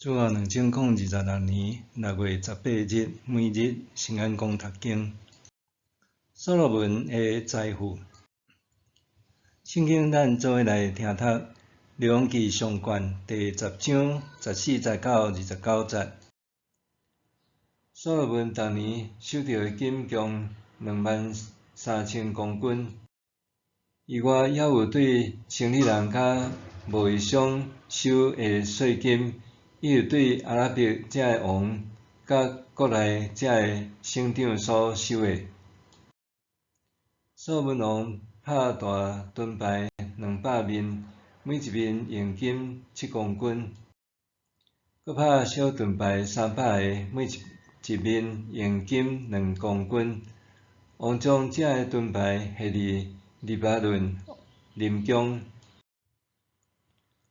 主後2026年6月18日，每日聖安公讀經。所羅門的財富。聖經咱做伙來聽讀《列王紀上卷》第10章14節到29節。所羅門逐年收著的金共23,000公斤，以外猶有對生理人佮貿易商收的稅金。伊有對阿拉伯遮的王佮國內遮的省長所收的。所羅門王拍大盾牌200面，每一面用金7公斤；閣拍小盾牌300个，每一面用金2公斤。王將這个盾牌獻佇黎巴嫩林宮。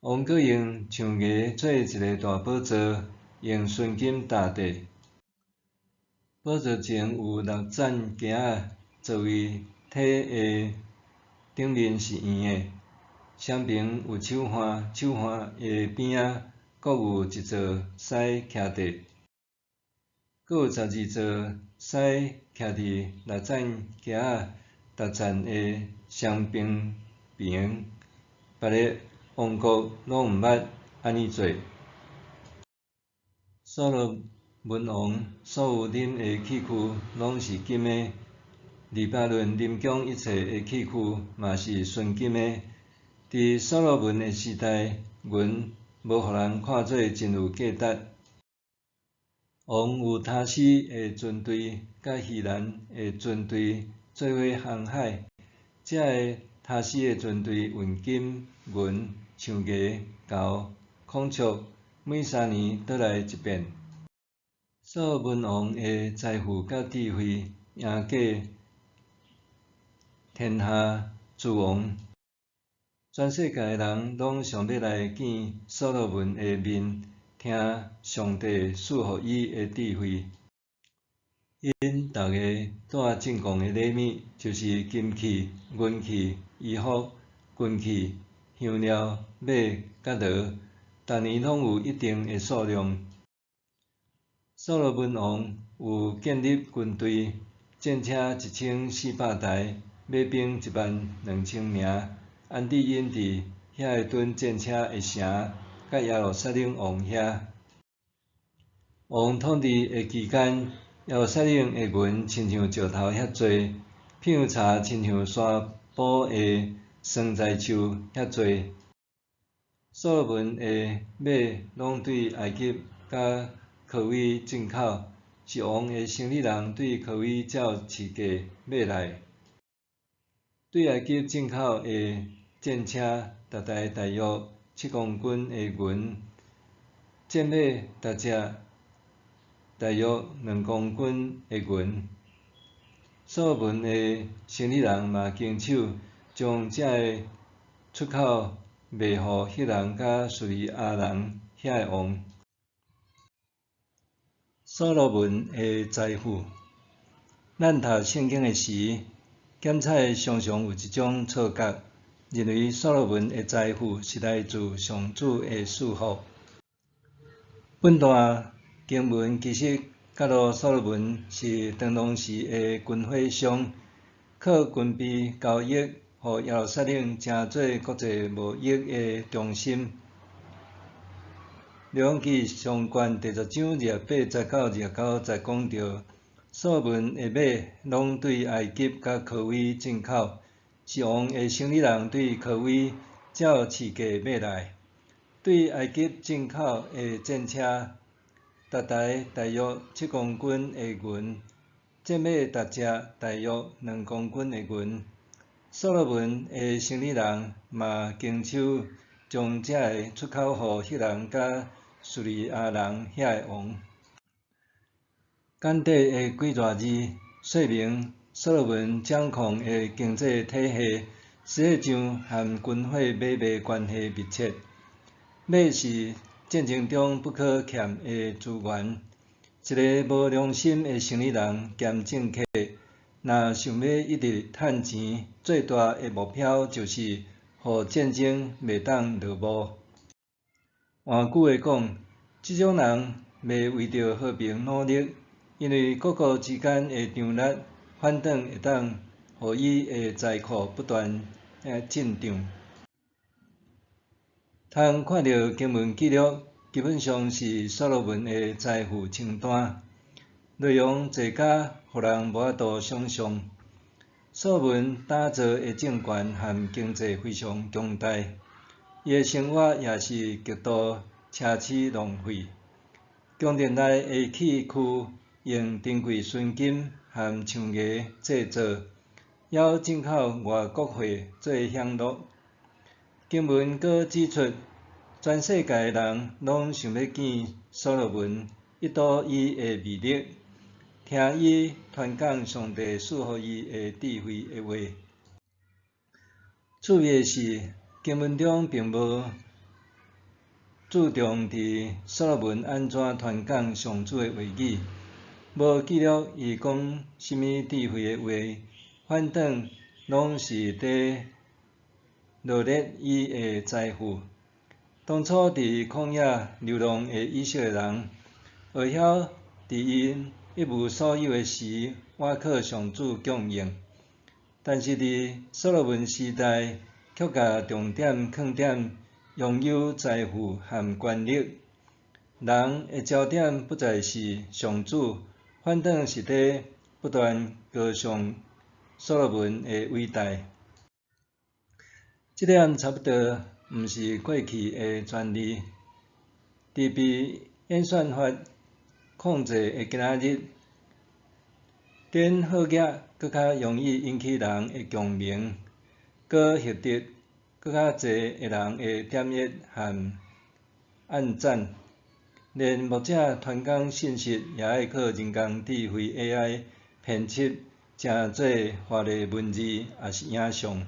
王閣用象牙做一个大寶座，用純金打地。寶座前有六盞鏡仔，座位體的頂面是圓的，雙爿有手環，手環的邊仔閣有一座獅徛佇，閣有12座獅徛佇六盞鏡仔逐層的雙爿邊，別个王國攏毋捌按呢做。所羅門王所有啉的器具攏是金的，黎巴嫩林宮一切的器具嘛是純金的。佇所羅門的時代，銀無予人看做真有價值。王有他施的船隊，佮希蘭的船隊做伙航海，這个他施的船隊運金、銀、象牙、猴、孔雀，每3年倒來一遍。所羅門王的財富佮智慧，贏過天下諸王。全世界的人攏想欲來見所羅門的面，聽上帝賜予伊的智慧。𪜶逐个帶進貢的禮物，就是金器、銀器、衣服、軍器、香料、馬佮驢，逐年攏有一定的數量。所羅門王有建立軍隊，戰車1400台，馬兵1萬2千名，安置𪜶佇遐个屯戰車的城，佮耶路撒冷王遐。王統治的期間，耶路撒冷的銀親像石頭遐濟，香柴親像山埔的桑棑樹遐濟。所羅門的馬攏對埃及佮科威進口，是王的生理人對科威照市價買來。對埃及進口的戰車，逐台大約7公斤的銀；戰馬逐隻大約2公斤的銀。所羅門的生理人嘛經手將這个出口賣予赫人佮敘利亞人遐个王。所羅門的財富，咱讀聖經的時，檢採常常有一種錯覺，認為所羅門的財富是來自上主的賜福。本段經文其實揭露所羅門是當當時的軍火商，靠軍備交易，予耶路撒冷成做國際貿易的中心。列王紀上卷第10章28節到29節講著，所羅門的馬攏對埃及佮科威進口，是王的生理人對科威照市價買來。對埃及進口的戰車，逐台大約7公斤的銀，戰馬逐隻大約2公斤的銀。所羅門的生理人嘛經手將這个出口予赫人佮敘利亞人遐個王。簡短的幾逝字，說明所羅門掌控的經濟體系，實際上和軍火買賣關係密切。馬是戰爭中不可欠的資源。一个無良心的生理人兼政客，若想欲一直趁錢，最大的目標就是予戰爭袂當落幕。換句話講，這種人袂為著和平努力，因為各國之間的張力反轉會當予伊的財庫不斷進帳。通看著經文記錄，基本上是所羅門的財富清單，內容濟甲予人無法度想像。所羅門打造的政權和經濟非常強大，伊的生活也是極度奢侈浪費。宮殿內的器具用珍貴純金和象牙製造，猶進口外國貨做享樂。經文閣指出，全世界的人攏想欲見所羅門，一睹伊的魅力，聽伊傳講上帝賜予伊的智慧的話。趣味的是，經文中並無注重佇所羅門按怎傳講上主的話語，無記錄伊講啥物智慧的話，反轉攏是佇羅列伊的財富。當初佇曠野流浪的以色列人，會曉佇𪜶一無所有的時，倚靠上主供應。但是佇所羅門時代，卻共重點囥佇擁有財富和權力。人的焦點不再是上主，反轉是佇不斷歌頌所羅門的偉大。這點差不多毋是過去的專利。佇被演算法控制的今仔日，電荷業閣較容易引起人的共鳴，閣獲得閣較濟的人的點閱和按讚。連牧者傳講信息也愛靠人工智慧 AI 編輯，成做華麗文字抑是影像。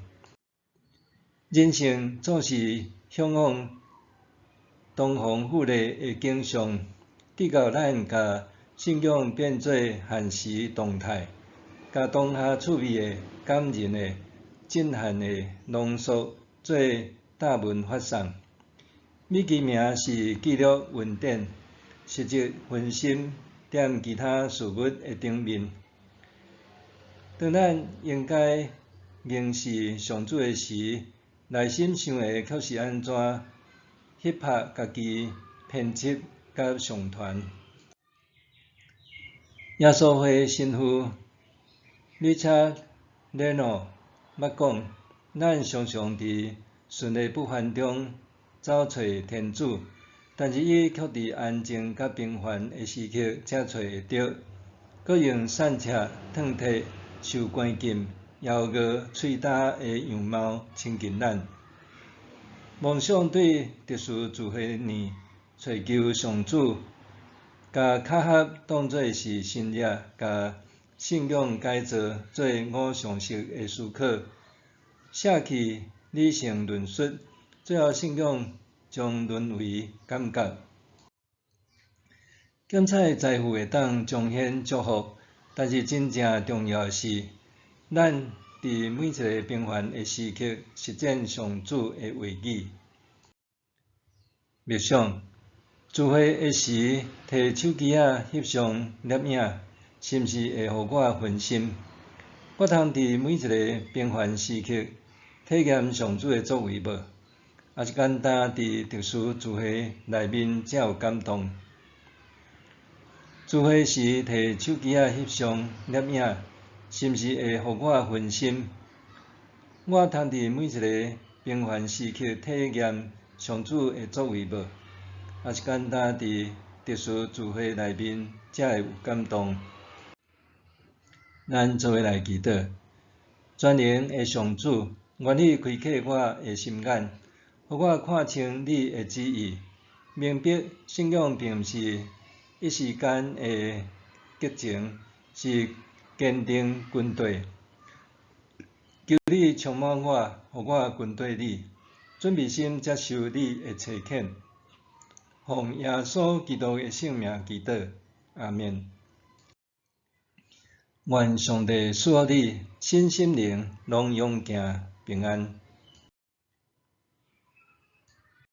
人性總是嚮往東方富麗的景象，直到咱共信仰變做限時動態，共當下趣味的、感人的、震撼的濃縮做貼文發送。美其名是記錄恩典，實質分心踮其他事物的頂面。當咱應該凝視上主的時，內心想的卻是按怎翕拍家己編輯佮上傳。耶穌會神父 Richard Reno 捌講：咱常常佇順利不凡中走揣天主，但是伊卻佇安靜佮平凡的時刻才揣會著，閣用散赤、褪褪、受關禁、枵餓、喙焦的樣貌親近咱。妄想對特殊聚會呢揣求上主，共巧合當做是新約，共信仰改造做偶像式的思考，捨棄理性論述，最後信仰將淪為感覺。檢採財富會當彰顯祝福，但是真正重要的是，咱佇每一个平凡的時刻實踐上主的話語。默想，聚會的時，提手機仔翕相攝影，是毋是會予我分心？我通佇每一个平凡時刻體驗上主的作為無？抑是干焦佇特殊聚會內面才有感動？聚會時提手機仔翕相攝影，是毋是會予我分心？我通佇每一个平凡時刻體驗上主的作為無？抑是干焦佇特殊聚會內面才會有感動？咱做伙來祈禱，全能的上主，願你開啟我的心眼，予我看清你的旨意，明白信仰並毋是一時間的激情，是堅定跟綴。求你充滿我，予我跟綴你，準備心接受你的差遣。奉耶穌基督的聖名祈禱，阿們。願上帝賜福你，身心靈攏勇健平安。